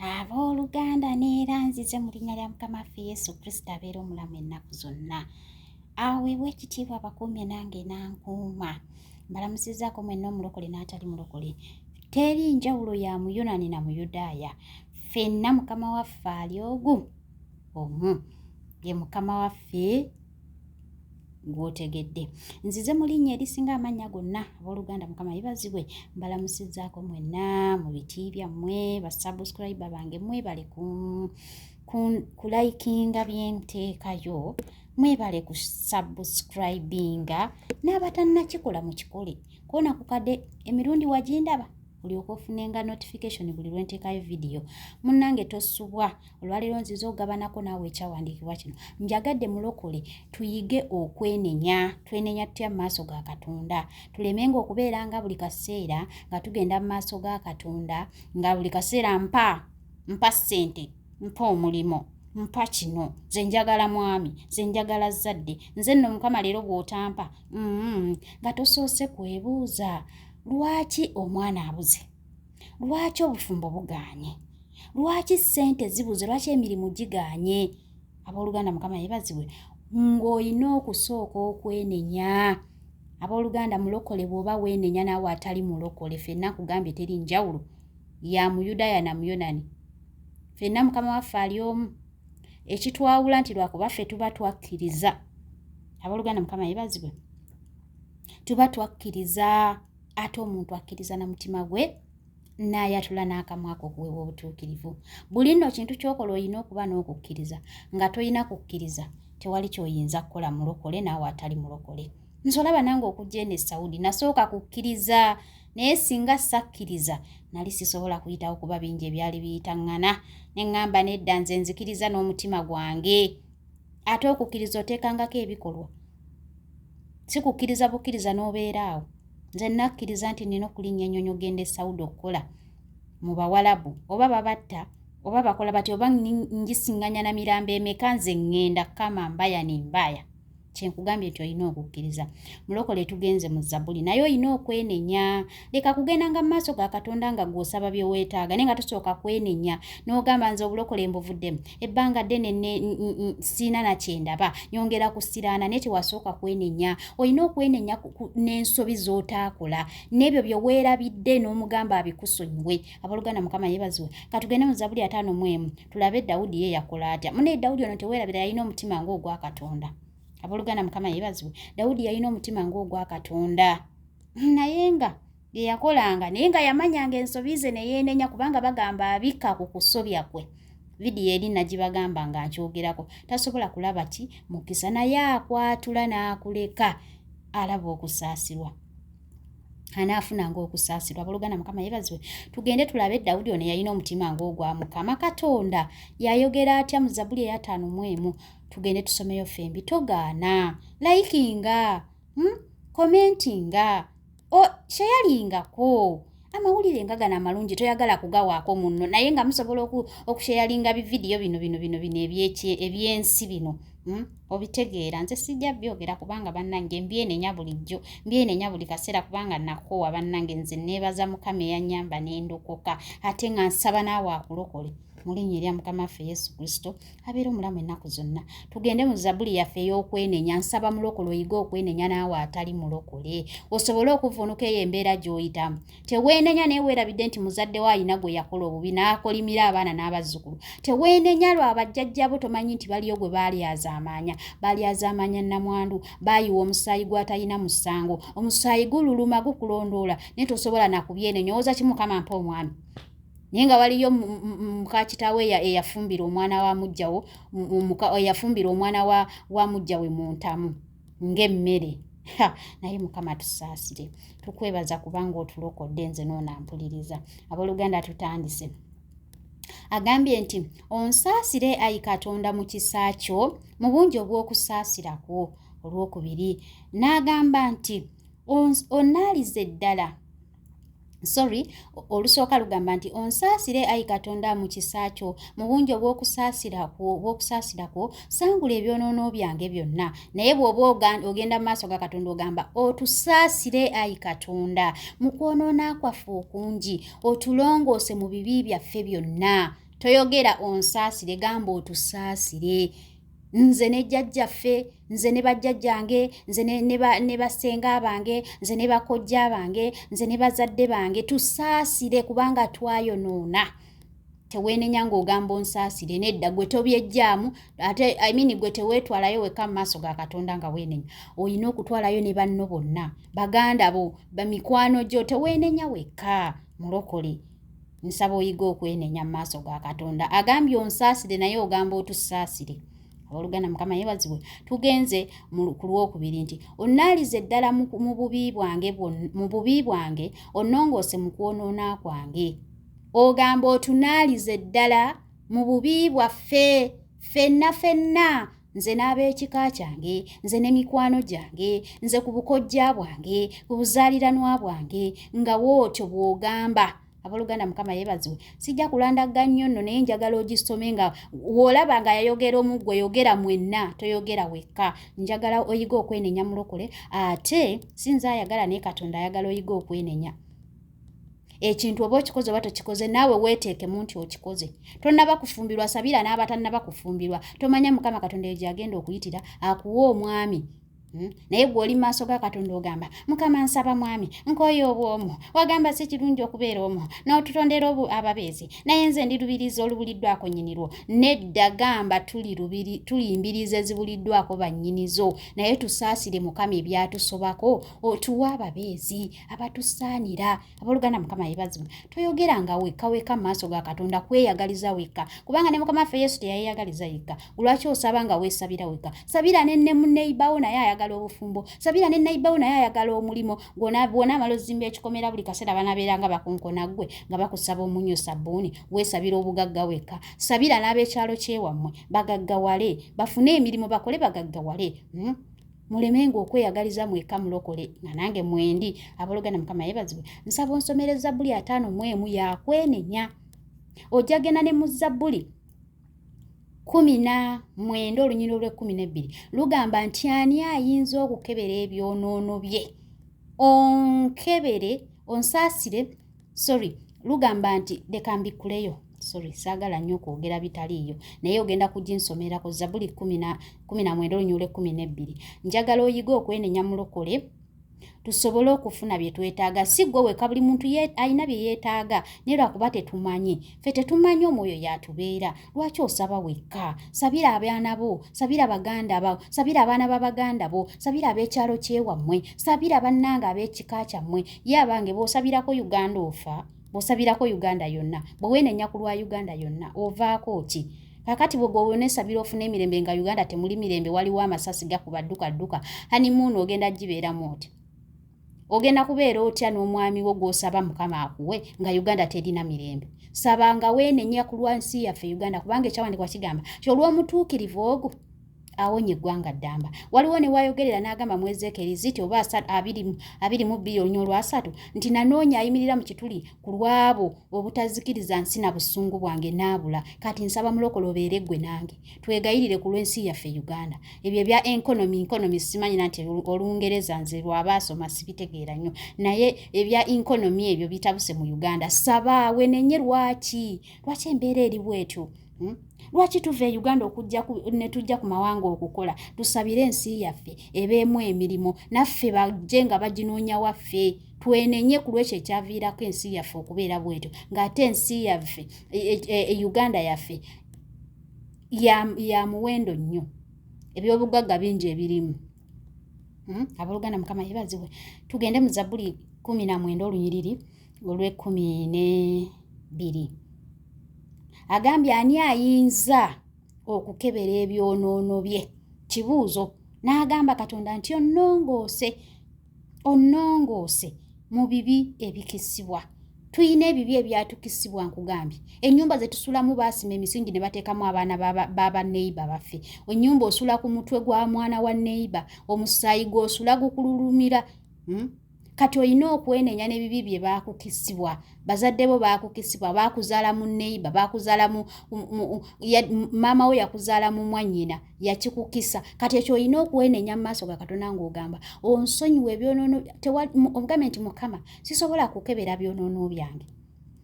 Abooluganda neera nzize mu linnya lya Mukama waffe Yesu Kristo abeera omulamu ennaku zonna. Aweebwe ekitiibwa abakuumye nange n'ankuuma. Mbalamusizaako mwenna omulokole n'atali mulokole. Teri njawulo ya Muyunani na Muyudaaya. Ffenna Mukama waffe ali ogu omu. Ye Mukama waffe gw'otegedde. Nzize mu linnya erisinga amannya gonna, abooluganda Mukama yebazibwe, mbalamusizzaako mwenna mu biti byammwe, basubscriber bange mwebale kulayikinga bye nteekayo, mwebale kusubscribinga, n'abatannakikola mukikole. Koona ku kadde emirundi wagindaba olyoke ofunenga notification buli lwe nteekayo vidiyo. Munnange tosubwa, olwaleero nzize okugabanako naawe ekyawandiikibwa kino. Njagadde mulokole tuyige okwenenya. Twenenya tutya mu maaso ga Katonda? Tulemenga okubeera nga buli kaseera nga tugenda mu maaso ga Katonda nga buli kaseera mpa, mpa ssente, mpa omulimo, mpa kino, nze njagala mwami, nze njagala zzadde, nze nno Mukama leero bw'otampa. Nga tosoose kwebuuza lwaki omwana abuze, lwaki obufumbo bugaanye, lwaki ssente zibuze, lwaki emirimu gigaanye. Abooluganda Mukama yeebazibwe, ng'olina okusooka okwenenya. Abooluganda mulokole bw'oba weenenya naawe atali mulokole, ffenna nkugambye teri njawulo ya Muyudaaya na Muyonani, ffenna Mukama waffe ali omu. Ekitwawula nti lwakuba ffe tuba twakkiriza. Abooluganda Mukama yeebazibwe, tuba twakkiriza, ate omuntu akkiriza na mutima gwe n'ayatula n'akamwa ke okuweebwa obutuukirivu. Buli nno kintu ky'okola olina okuba n'okukkiriza. Nga tolina kukkiriza tewali ky'oyinza kukola mulokole naawe atali mulokole. Nze olaba nange okujja eno e Saudi nasooka kukkiriza, naye singa sakkiriza nali sisobola kuyitawo kuba bingi ebyali biyitaŋŋana. Ne ŋŋamba nedda, nze nzikiriza n'omutima gwange. Ate okukkiriza oteekangako ebikolwa, si kukkiriza bukkiriza n'obeera awo. Nze nakkiriza nti nnina okulinnya ennyonyi okugenda e Saudi okukola mu Bawalabu, oba babatta oba bakola batya, oba ngisiŋŋanya na mirambo emeka, nze ŋŋenda kama mbaya ni mbaya. Kye nkugambye nti olina okukkiriza. Mulokole tugenze mu Zabbuli, naye olina okwenenya. Leka kugendanga mu maaso ga Katonda nga gw'osaba bye weetaaga, naye nga tosooka kwenenya n'ogamba nze obulokole mbuvuddemu ebbanga ddene siina na kye ndaba, nyongera kusiraana, naye tewasooka kwenenya. Olina okwenenya n'ensobi z'otaakola n'ebyo bye weerabidde n'omugamba abikusonyiwe. Abooluganda Mukama yeebazibwe. Ka tugende mu Zabbuli 51 tulabe Dawudi ye yakola atya. Munnaye Dawudi ono teweerabira, yalina omutima ng'ogwa Katonda. Abooluganda Mukama yeebazibwe. Dawudi yalina omutima ng'ogwa Katonda, naye nga bye yakolanga, naye nga yamanyanga ensobi ze ne yeenenya, kubanga bagamba abikka ku kusobya kwe. Vidiyo eri nagibagamba nga nkyogerako, tasobola kulaba ki mukisa, naye akwatula n'akuleka alaba okusaasirwa, anaafunanga okusaasirwa. Abooluganda Mukama yeebazibwe. Tugende tulabe Dawudi ono yalina omutima ng'ogwa Mukama Katonda yayogera atya mu Zabbuli eya 51. Tugende tusomeyo ffembi. Togaana likinga, commentinga, sharingako amawulire nga gano amalungi. Toyagala kugawaako munno, naye nga musobola okusharinga bividiyo bino bino bino bino ebyensi bino, Obitegeera, nze sijja byogera kubanga bannange mbyenenya bulijjo, mbyenenya buli kaseera kubanga nakoowa. Bannange nze neebaza Mukama eyannyamba ne ndokoka, ate nga nsaba naawe akulokole mu linnya erya Mukama waffe Yesu Kristo abeera omulamu ennaku zonna. Tugende mu Zabbuli yaffe ey'okwenenya. Nsaba mulokole oyige okwenenya naawe atali mulokole osobole okuvvuunuka eyo embeera gy'oyitamu. Teweenenya naye weerabidde nti muzadde wo alina gwe yakola obubi n'akolimira abaana n'abazzukulu. Teweenenya lwa bajjajjabo, tomanyi nti baliyo gwe baalyazaamaanya, baalyazaamaanya nnamwandu, baayiwa omusaayi gw'atalina musango. Omusaayi gululuma, gukulondoola, naye tosobola nakubyenenya. Owooza ki Mukama mpa omwami, naye nga waliyo muka kitaawe eyafumbira omwana wa muggyawo, eyafumbira omwana wa muggyawe mu ntamu ng'emmere. Naye Mukama tusaasire, tukwebaza kubanga otulokodde. Nze noonampuliriza. Abooluganda tutandise. Agambye nti onsaasire ayi Katonda mu kisa kyo, mu bungi obw'okusaasira kwo. Olwokubiri n'agamba nti onnaalize ddala. Sorry, olusooka lugamba nti onsaasire ayi Katonda mu kisa kyo, mu bungi obw'okusaasira kwo, sangula ebyonoono byange byonna. Naye bw'oba ogenda mu maaso ga Katonda ogamba otusaasire ayi Katonda mu kwonoona kwaffe okungi, otulongoose mu bibi byaffe byonna. Toyogera onsaasire, gamba otusaasire. Nze ne jjajjaffe, nze ne bajjajjange, nze ne basenga bange, nze ne bakojja bange, nze ne bazadde bange, tusaasire kubanga twayonoona. Teweenenya ng'ogamba onsaasire, nedda, gwe tobyejjaamu ate, I mean, gwe teweetwalayo wekka mu maaso ga Katonda nga weenenya. Olina okutwalayo ne banno bonna, baganda bo, bamikwano gyo. Teweenenya wekka, mulokole. Nsaba oyiga okwenenya mu maaso ga Katonda. Agambye onsaasire, naye ogamba otusaasire. Abooluganda, Mukama yeebazibwe. Tugenze ku lwokubiri nti onnaalize ddala mu bubi bwange, mu bubi bwange, onnongoose mu kwonoona kwange. Ogamba otunaalize ddala mu bubi bwaffe ffenna ffenna, nze n'ab'ekika kyange, nze ne mikwano gyange, nze ku bukojja bwange, ku buzaaliranwa bwange, nga wootyo bw'ogamba. Abooluganda, Mukama yeebazibwe. Sijja kulandagga nnyo nno, naye njagala ogisome nga w'olaba nga yayogera omuggwe. Yogera mwenna, toyogera wekka. Njagala oyiga okwenenya, mulokole. Ate si nze ayagala, naye Katonda ayagala oyiga okwenenya. Ekintu oba okikoze oba tokikoze, naawe weeteekemu nti okikoze. Tonnaba kufumbirwa, sabira n'abatannaba kufumbirwa. Tomanya Mukama Katonda eyo gyagenda okuyitira akuwa omwami. Naye gwe oli maaso ga Katonda ogamba, Mukama, nsaba mwami, nkooye obwomu. Wagamba si kirungi okubeera omu, n'otutondera ababeezi, naye nze ndi lubirizi olubuliddwako nnyinirwo. Nedda, gamba tuli mbirizi ezibuliddwako bannyinizo, naye tusaasire Mukama ebyatusobako, otuwe ababeezi abatusaanira. Abooluganda, Mukama yeebazibwe. Toyogeranga wekka wekka mu maaso ga Katonda kweyagaliza wekka, kubanga ne Mukama waffe Yesu teyayeyagaliza yekka. Lwaki osaba nga weesabira wekka? Sabira ne muneibawo, naye ayagala obufumbo. Sabira ne neibawo, naye ayagala omulimu. Bw'onaamala ozimba ekikomera, buli kaseera banabeera nga bakonkona ggwe nga bakusaba omunnyo, sabbuuni. Weesabira obugagga wekka. Sabira n'ab'ekyalo kyewammwe bagaggawale, bafune emirimu, bakole bagaggawale. Mulemenga okweyagaliza mwekka, mulokole, nga nange mwendi. Abooluganda, Mukama yeebazibwe. Nsaba onsomere Zabbuli 51, yakwenenya. Ojja genda ne mu Zabbuli 19, olunyiriri olw'e-12, lugamba nti ani ayinza okukebera ebyonoono bye? Onkebere, onsaasire. Sorry, lugamba nti, leka mbikkuleyo, sorry, saagala nnyo okwogera bitaliiyo, naye ogenda kuginsomerako Zabuli 19, olunyiriri olw'e-12. Njagala oyige okwenenya, mulokole, tusobole okufuna bye twetaaga. Si ggwe weka, buli muntu alina bye yeetaaga, naye lwakuba tetumanyi, ffe tetumanyi, omwoyo yatubeera. Lwaki osaba wekka? Sabira abaana bo, sabira baganda bo, sabira abaana babaganda bo, sabira ab'ekyalo kyewammwe, sabira bannange ab'ekika kyammwe. Ye abange, bw'osabirako Uganda ofa? Bw'osabirako Uganda yonna, bwe weenenya ku lwa Uganda yonna, ovaako ki? Kakati bwe gwe onesabira ofuna emirembe, nga Uganda temuli mirembe, waliwo amasasi gakuba dduka dduka. Honeymoon ogenda gibeeramu oti? Ogenda kubeera otya n'omwami wo gw'osaba Mukama akuwe nga Uganda terina mirembe? Saba nga weenenya ku lwa nsi yaffe Uganda, kubanga ekyawandiikibwa kigamba ti olw'omutuukirivu ogwo awonya eggwanga ddamba. Waliwo ne wayogerera n'agamba mu Ezekeri ziti oba 22 olunya olwasatu nti nanoonya ayimirira mu kituli ku lwabo obutazikiriza nsi na busungu bwange, n'abula. Kati nsaba mulokole obeere ggwe nange twegayirire ku lw'ensi yaffe Uganda. Ebyo ebya economy, economy, simanyina nti Olungereza nze lwaba asoma sibitegeera nnyo, naye ebya economy ebyo bitabuse mu Uganda. Saba wenenye. Lwaki embeera eri bwetyo? Lwaki tuva e Uganda okujja ne tujja ku mawanga okukola? Tusabire ensi yaffe ebeemu emirimu, naffe bajje nga baginoonya waffe. Twenenye ku lwekyo ekyaviirako ensi yaffe okubeera bwetyo, ng'ate ensi yaffe e Uganda yaffe ya muwendo nnyo, ebyobugagga bingi ebirimu. Abooluganda, Mukama yeebazibwe. Tugende mu Zabbuli 19, olunyiriri olw'e-12. Agambye ani ayinza okukebera ebyonoono bye? Kibuuzo. N'agamba Katonda nti onnongoose, onnongoose mu bibi ebikisibwa. Tuyina ebibi ebyatukisibwa. Nkugambye, ennyumba ze tusulamu baasima emisingi ne bateekamu abaana b'abaneiba baffe. Ennyumba osula ku mutwe gwa mwana wa neiba, omusaayi gw'osula gukululumira. Kati olina okwenenya n'ebibi bye baakukisibwa. Bazadde bo baakukisibwa, baakuzaala mu neiba, baakuzaala mu maama wo, yakuzaala mu mwannyina, yakikukisa. Kati ekyo olina okwenenya mu maaso ga Katonda ng'ogamba onsonyiwa ebyonoono. Ogambe nti, Mukama, sisobola kukebera byonoono byange.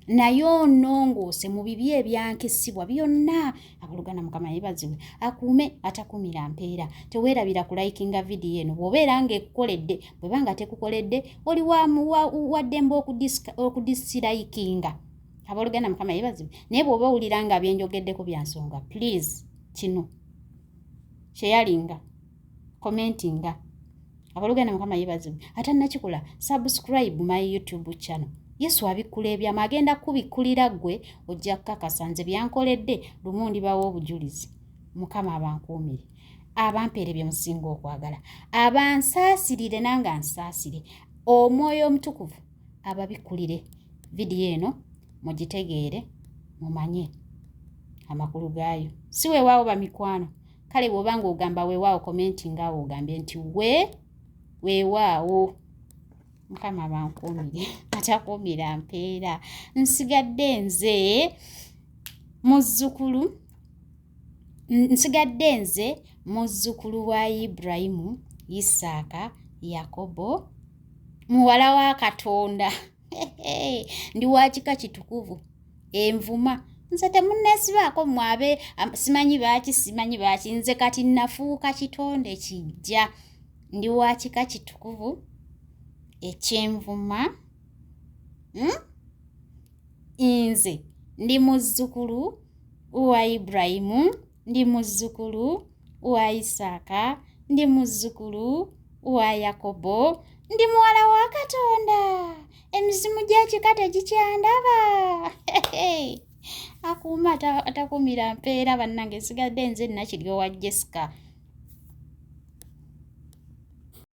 Naye onongoose mu bibi ebyankisibwa byonna. Abooluganda, Mukama yeebazibwe, akuume atakuumira mpeera. Teweerabira kulikinga vidiyo eno bw'obeera ng'ekukoledde. Bweba nga tekukoledde, oli waddembe okudislikinga. Abooluganda, Mukama yeebazibwe. Naye bw'oba owulira nga byenjogeddeko bya nsonga, please kino sharinga, commentinga. Abooluganda, Mukama yeebazibwe. Atannakikola, subscribe my YouTube channel. Yesu abikkula ebyama, agenda kubikkulira ggwe, ojja kukakasa nze byankoledde. Lumu ndibawo obujulizi. Mukama abankuumire, abampeere bye musinga okwagala, abansaasirire nange ansaasire. Omwoyo Omutukuvu ababikkulire vidiyo eno, mugitegeere, mumanye amakulu gaayo. Si weewaawo, bamikwano? Kale bw'oba ng'ogamba weewaawo, commentinga awo ogambye nti we weewaawo. Mukama bankuumire, atakuumira mpeera. Nsigadde nze muzzukulu, nsigadde nze muzzukulu wa Ibulayimu, Isaaka, Yakobo, muwala wa Katonda. Ndi wa kika kitukuvu, envuma. Nze temunneesibaako mwabe simanyi baaki, simanyi baaki. Nze kati nafuuka kitonde kijja. Ndi wa kika kitukuvu ekyenvuma, Nze ndi muzzukulu wa Ibulayimu, ndi muzzukulu wa Isaaka, ndi muzzukulu wa Yakobo, ndi muwala wa Katonda. Emizimu gy'ekika tegikyandaba. Akuuma atakuumira mpeera. Bannange, nsigadde nze Nakiryowa Jessica.